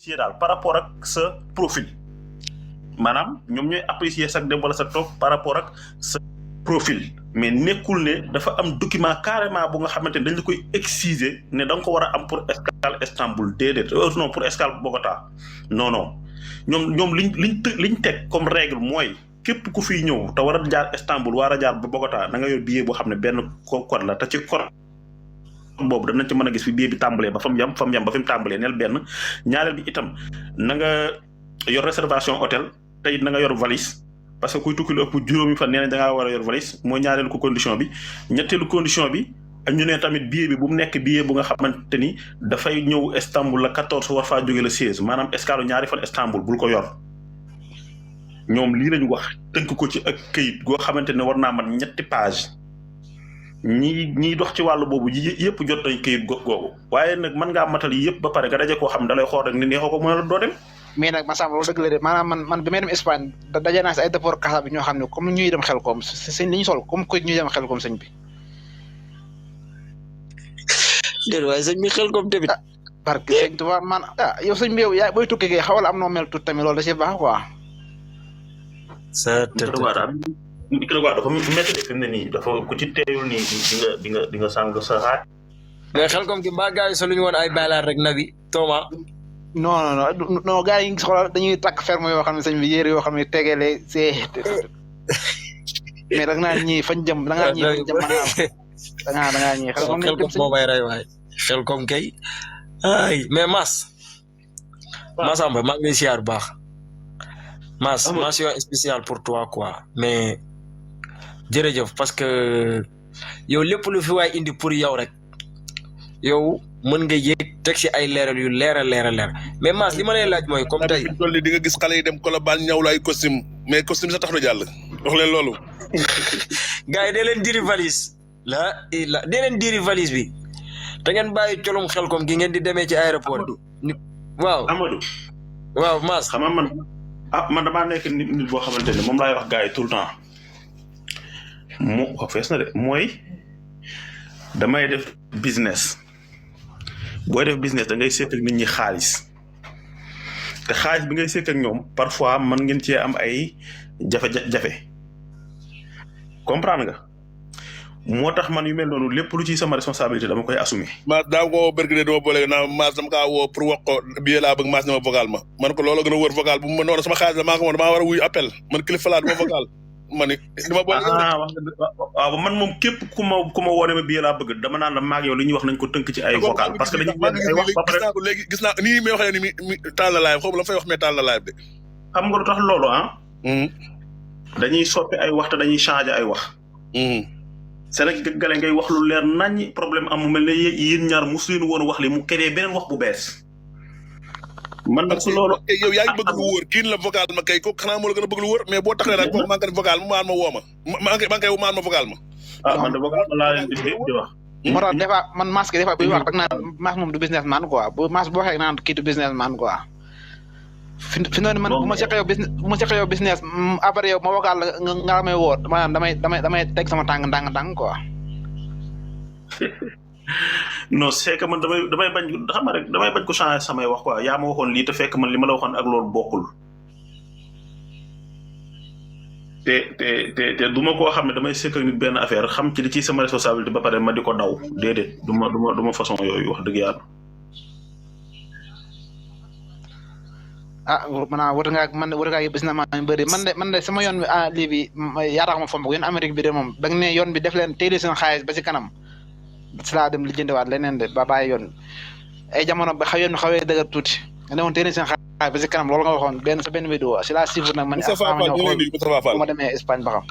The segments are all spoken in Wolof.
apprécier daal par rapport ak sa profil maanaam ñoom ñooy apprécier sa dem wala sa toog par rapport ak sa profil mais nekkul ne dafa am document carrément bu nga xamante ne dañ la koy exiger ne da nga ko war a am pour escale Istanbul déedéet non pour escale Bogota non non ñoom liñ teg comme règle mooy képp ku fiy ñëw te war a jaar Istanbul war a jaar ba Bogota da nga yor billet boo xam ne benn code la te ci code boobu danañ ci mën a gis fi billet bi tàmbalee ba fa mu yam ba fi mu tàmbalee neel benn ñaareel bi itam na nga yor réservation hôtel te it na nga yor valise parce que kuy tukki lu ëpp juróomi fan nee nañ da ngaa war a yor valise mooy ñaareelu ko condition bi ñetteelu condition bi ñu ne tamit billet bi bu mu nekk billet bu nga xamante ni dafay ñëw Istanbul la 14 war faa jóge la 16 maanaam escale ñaari fan Istanbul bul ko yor ñoom lii lañu wax tënk ko ci ak këyit goo xamante ne war naa man 3 page ñiy dox ci wàllu boobu yëpp jot nañ këyit googu waaye nag mën ngaa matal yi yëpp ba pare nga daje koo xam da lay xool rek ni neexoo ko mën a doo dem. mais nag Massamba loolu dëgg la de maanaam man bi may dem Espagne daje naa si ay déport kasa bi ñoo xam ne comme ñuy dem Xelkom sëñ li ñu sol comme que ñuy dem Xelkom sëñ bi. déedéet waaye sëñ bi Xelkom tamit. parce que sëñ Tuubaa man yow sëñ bi yow yaa booy tukki kay xawal am noo mel tuut tamit loolu da ciy baax quoi. Nicaragua dafa métti de fi mu ne nii dafa ku ci teeyul nii di nga sàng sa xaaj. mais Xelkom gi mbaa gars yi soluñu woon ay baylaat rek nabi Thomas. non gars yi ngi xoolal dañuy takk ferme yoo xam ne sëñ bi yére yoo xam ne tegeele see mais da nga naan ñii fañ jëm da ngaa ñii fañ jëm maanaam da ngaa ñii Xelkom moo bay rey waay Xelkom kay ay mais Massamba maa ngi lay siyaar bu baax mention spéciale pour toi quoi mais jërëjëf parce que yow lépp lu fi waay indi pour yow rek yow mën nga yéeg teg si ay leeral yu leer mais Mass li ma lay laaj mooy comme tey di nga gis xale yi dem Colobane ñëw la ay costume mais costume sax tax na jàll wax leen loolu gars yi dee leen diri valise dee leen diri valise bi te ngeen bàyyi colum Xelkom gi ngeen di demee ci aéroport bi waaw Amadou waaw Mass xam nga man damaa nekk nit boo xamante ne moom laay wax gars yi tout le temps fees na de mooy damay def business booy def business da ngay seet ak nit ñi xaalis te xaalis bi ngay seet ak ñoom parfois mën ngeen cee am ay jafe-jafe comprendre nga moo tax man yu mel noonu lépp lu ci sama responsabilité dama koy assumer. Mass daaw ko woo bergede dama boole naa Mass dama kaa woo pour wax ko billet laa bëgg Mass ne ma vocal ma man ko loolu gën a wër vocal bu ma noonu sama xaalis la maa ko moom damaa war a wuyu appel man kilifa laa dama vocal ma ni dama boole waaw man moom képp ku ma woone ma billet laa bëgg dama naan la maag yow li ñuy wax nañ ko tënk ci ay vocal parce que dañuy ay wax ba pare léegi gis naa nii may waxee ni mi taal na live xaw ma la fay wax mais taal na live de xam nga lu tax loolu dañuy soppi ay wax te dañuy changer ay wax Sénégalais ngay wax lu leer naññi problème am mu mel ne yéen ñaar mosu leen woon wax li mu créé beneen wax bu bees. man nag su loolu. yow yaa ngi bëgg lu wóor kii la vocal ma kay ko xanaa moo la gën a bëgg lu wóor mais boo taxee nag maa ngi koy vocal ma woo ma maa ngi koy maan ma vocal ma. man de vocal ma laa leen di wax. moo tax des fois man Mass des fois buy wax rek naan Mass moom du business man quoi bu Mass boo waxee naan kii du business man quoi. fi noonu man bu ma seqee yow business après yow ma vocal la nga may woo maanaam damay teg sama tàng ndànk quoi. non c'est que man damay bañ xam nga rek damay bañ ko changer samay wax quoi yaa ma waxoon lii te fekk man li ma la waxoon ak loolu bokkul. te du ma koo xam ne damay sekk ak nit benn affaire xam ci li ci sama responsabilité ba pare ma di ko daw déedéet du ma façon yooyu wax dëgg yàlla. maanaam wër ngaa gis na maa bëri man de sama yoon bi lii bi yaatax ma fomb yoon Amérique bi de moom da nga ne yoon bi def leen téye seen xaalis ba ci kanam si laa dem lijjantiwaat leneen de ba bàyyi yoon ay jamono ba yoon bi xawee dëgër tuuti nga ne woon téye seen xaalis ba ci kanam loolu nga waxoon benn vidéo si laa siifur nag man bu ma demee Espagne ba xam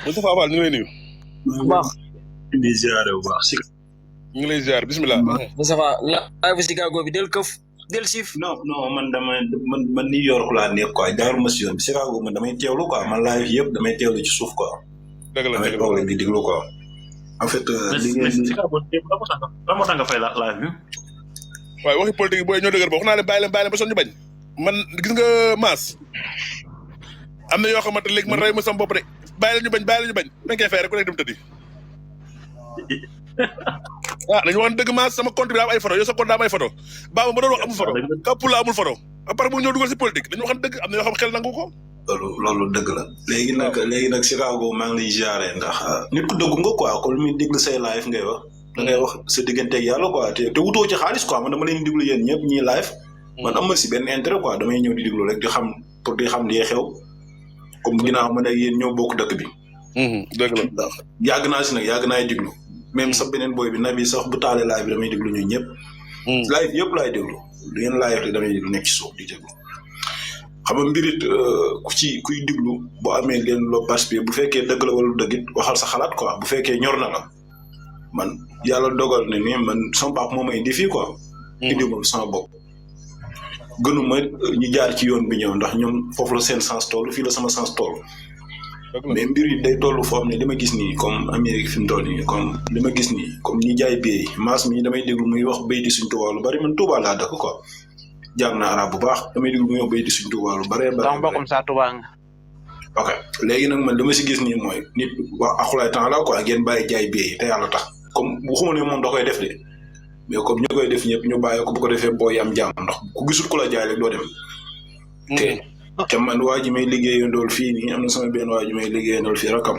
Moustapha Fall ñu ngi lay nuyu bu baax di ziare bu baax ñu ngi lay ziare bismillah Moustapha live Chicago bi del këf del siif non man New York laa nekk quoi jaarul ma si yoon bi Chicago man damay teewlu quoi man live yëpp damay teewlu ci suuf quoi. dëgg la damay toog leen di déglu quoi. en fait Chicago lan moo tax nga fay live bi. waaye waxi politique booy ñoo dëgër ba wax naa leen bàyyi leen ba sonn ñu bañ man gis nga Mass am na yoo xamante léegi man rey ma sama bopp de bàyyi la ñu bañ dañ koy fay rek ku nekk dem tëddi dañu wax dëgg maas sama compte bi am ay photo yow sa compte daa am ay photo Baba ma doon wax amul photo Kapula amul photo après mu ñëw dugal si politique dañu wax dëgg am na yoo xam xel nangu ko loolu dëgg la léegi nag Chicago maa ngi lay jaaree ndax nit ku dëggu nga quoi kon mi déglu say live ngay wax da ngay wax sa digganteeg yàlla quoi te wutoo ci xaalis quoi man dama leen déglu yéen ñëpp ñiy live man am ma si benn intérêt quoi damay ñëw di déglu rek di xam pour di xam li xew comme ginnaaw man ak yéen ñoo bokk dëkk bi dëgg la ndax yàgg naa si nag yàgg naay déglu même sa beneen boy bi nabi sax bu taalee live bi damay déglu ñun ñëpp live yëpp laay déglu lu ngeen live te damay déglu nekk ci suuf di déglu xam nga mbirit kuy déglu boo amee leen loo participer bu fekkee dëgg la wala dëgg it waxal sa xalaat quoi bu fekkee ñor na la man yàlla dogal na ni man sama papa moo ma indi fii quoi indi moom sama bopp gënuma ñu jaar ci yoon bi ñëw ndax ñoom foofu la seen sens toll fii la sama sens toll mais mbir yi day toll foo xam ne li ma gis nii comme Amérique fi mu toll nii comme li ma gis nii comme ñi jaay bee maas mi damay déglu muy wax béy di suñ Tuubaa lu bari man Tuubaa laa dëkk quoi jàng naa arab bu baax damay déglu muy wax béy di suñ Tuubaa lu bari donc bokkum saa Tuubaa nga ok léegi nag man li ma si gis nii mooy nit wax axulaay temps la quoi ngeen bàyyi jaay bee te yàlla tax comme bu xuma ne moom da koy def de mais comme ñu koy def ñëpp ñu bàyyi ko bu ko defee booy am jàmm ndax ku gisul ku la jaay rek doo dem te man waa ji may liggéeyandool fii nii am na sama benn waa ji may liggéeyandool fii rakam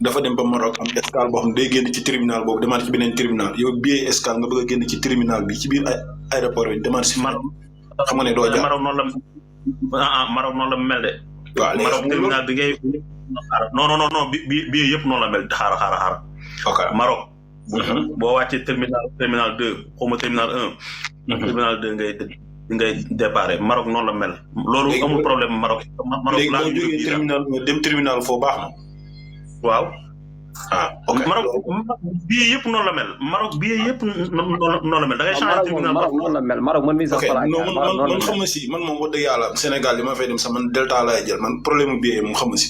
dafa dem ba Maroc am escale boo xam ne day génn ci tribunal boobu demaat ci beneen tribunal yow billet escale nga bëgg a génn ci tribunal bi ci biir aéroport bi demaat si Maroc xam nga ne doo jaar Maroc noonu la Maroc noonu la mel de waaw Maroc tribunal bi ngay non bi yëpp noonu la mel xaara ok Maroc boo wàccee terminal 2 xaw ma terminal 1 terminal 2 ngay déparé Maroc noonu la mel loolu amul problème Maroc léegi boo jógee terminal dem terminal foo baax na waaw ok Maroc billet yëpp noonu la mel Maroc billet yëpp noonu la mel da ngay changer terminal Maroc noonu la mel Maroc man mii sax man xam nga si man moom wax dëgg yàlla Sénégal li ma fay dem sax man Delta laay jël man problème mu billet moom xam nga si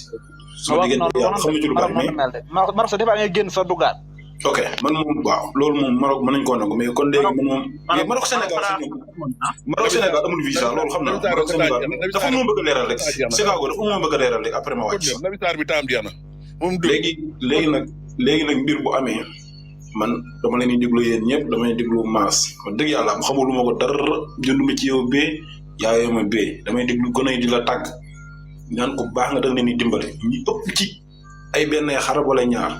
suma diggante yàlla xam nga ci lu bari mais Maroc sa defa ngay génn sa dugaat ok man moom waaw loolu moom Maroc mën nañu koo nangu mais kon léegi man moom mais Maroc Sénégal Maroc Sénégal amul visa loolu xam na Maroc Sénégal dafa moo bëgg a leeral rek Chicago dafa moo bëgg a leeral rek après ma wàcc nabisaar bi taam jeex na moom léegi nag mbir bu amee man dama leen di déglu yéen ñëpp damay déglu maas wax dëgg yàlla am xamul lu ma ko dara jënduma ci yow bee yaayoo ma bee damay déglu gone yi di la tàgg ñaan ko baax nga da leen di dimbale ñi ëpp ci ay benn xarab wala ñaar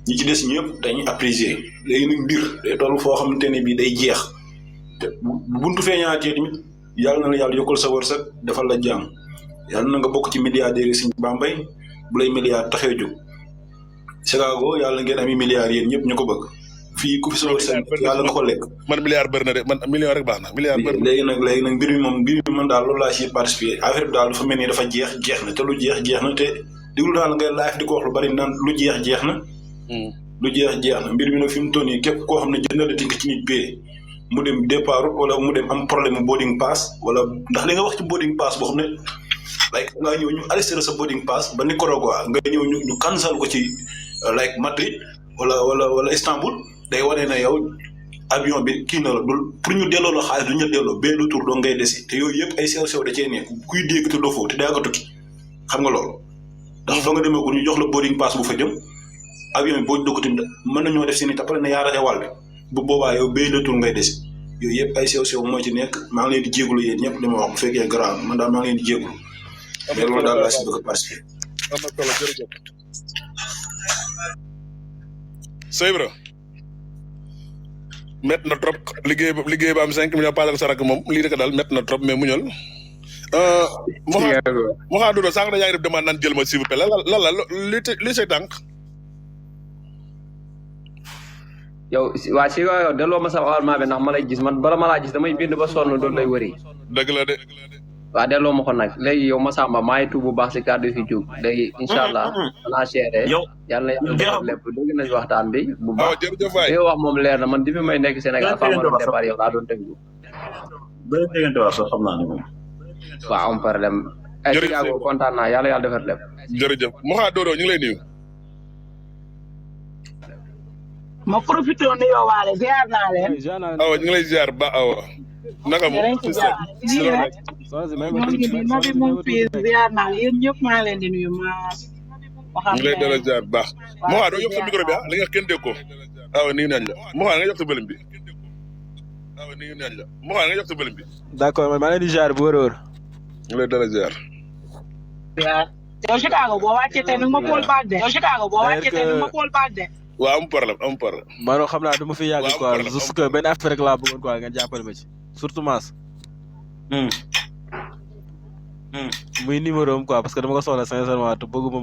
ñi ci des ñëpp dañuy apprécier léegi nag mbir day toll foo xamante ne bii day jeex te bu buntu feeñaatee tamit yàlla na la yàlla yokkal sa wërsëg defal la jàmm yàlla na nga bokk ci milliardaires yi Sëñ Bambey bu lay milliard taxee jóg Chicago yàlla ngeen ami milliards yéen ñëpp ñu ko bëgg fii ku fi sa wërsëg yàlla nga ko lekk. man milliard bëri na de man million rek baax na milliard bëri na. léegi nag mbir mi man daal loolu laa si participer affaire bi daal dafa mel ni dafa jeex na te lu jeex na te diglu daal ngay live di ko wax lu bari naan lu jeex na. lu jeex na mbir mi nag fi mu toll nii képp koo xam ne jëndal tinka ci nit bee mu dem départ wala mu dem am problème mu boarding pass wala ndax li nga wax ci boarding pass boo xam ne like nga ñëw ñu arrêté sa boarding pass ba Nicaragua nga ñëw ñu cancel ko ci like Madrid wala Istanbul day wane na yow avion bi kii na la dul pour ñu delloo la xaalis du ñu delloo benn tour doo ngay desi te yooyu yëpp ay sew da cee nekk kuy dégg te dofoo te daa ko tukki xam nga loolu ndax fa nga demee ko ñu jox la boarding pass bu fa jëm avion bi boo dugg tamit mën nañoo def seen i tapale ne yaa raxe wàll bi bu boobaa yow béy la tur ngay desi yooyu yëpp ay sew moo ci nekk maa ngi leen di jégalu yéen ñëpp li ma wax bu fekkee grand man daal maa ngi leen di jégalu mais loolu daal laa si bëgg a participer. am na solo jërëjëf. Seydou met na trop liggéey ba am 5 millions paasal sa rakk moom lii rek daal met na trop mais muñal. Mouha Dodo sànq yaa ngi def demande naan jël ma s'il vous plaît lan li say tànk. yow waa si yow delloo ma sa almaa bi ndax ma lay gis man bala ma laa gis damay bind ba sonn doon lay wëri. dëgg la de. waaw delloo ma ko nag léegi yow Massamba maa ngi tuub bu baax si kàddu fi jóg léegi incha allah danaa seere yàlla yàlla lépp dégg nañ waxtaan bi bu baax li nga wax moom leer na man depuis may nekk Sénégal fa ma doon départ yow laa doon déglu waaw am problème ay Chicago kontaan naa yàlla defar lépp jërëjëf Mouha Dodo ñu ngi lay nuyu ma profité nuyoo waale ziar naa leen awa ñu ngi lay ziar ba awa naka moom ma bi moom fii ziar naa yéen ñëpp maa leen di nuyu ma ñu lay delloo ziar bu baax Mouha doo yokk sa micro bi li nga kenn dégg ko waaw nii nañ la mu xool nga jox sa bëlim bi waaw nii nañ la mu xool nga jox sa bëlim bi. d'accord man maa leen di ziar bu wër. ñu lay dala ziar. yow Chicago boo wàccee tey nag ma Paul baat de. yow Chicago boo wàccee tey nag ma Paul baat de. waaw amul problème. man xam naa du ma fi yàgg quoi juste que benn affaire rek laa bëggoon quoi ngeen jàppale ma ci surtout Mass. muy numéro am quoi parce que dama ko soxla sincèrement te bëgguma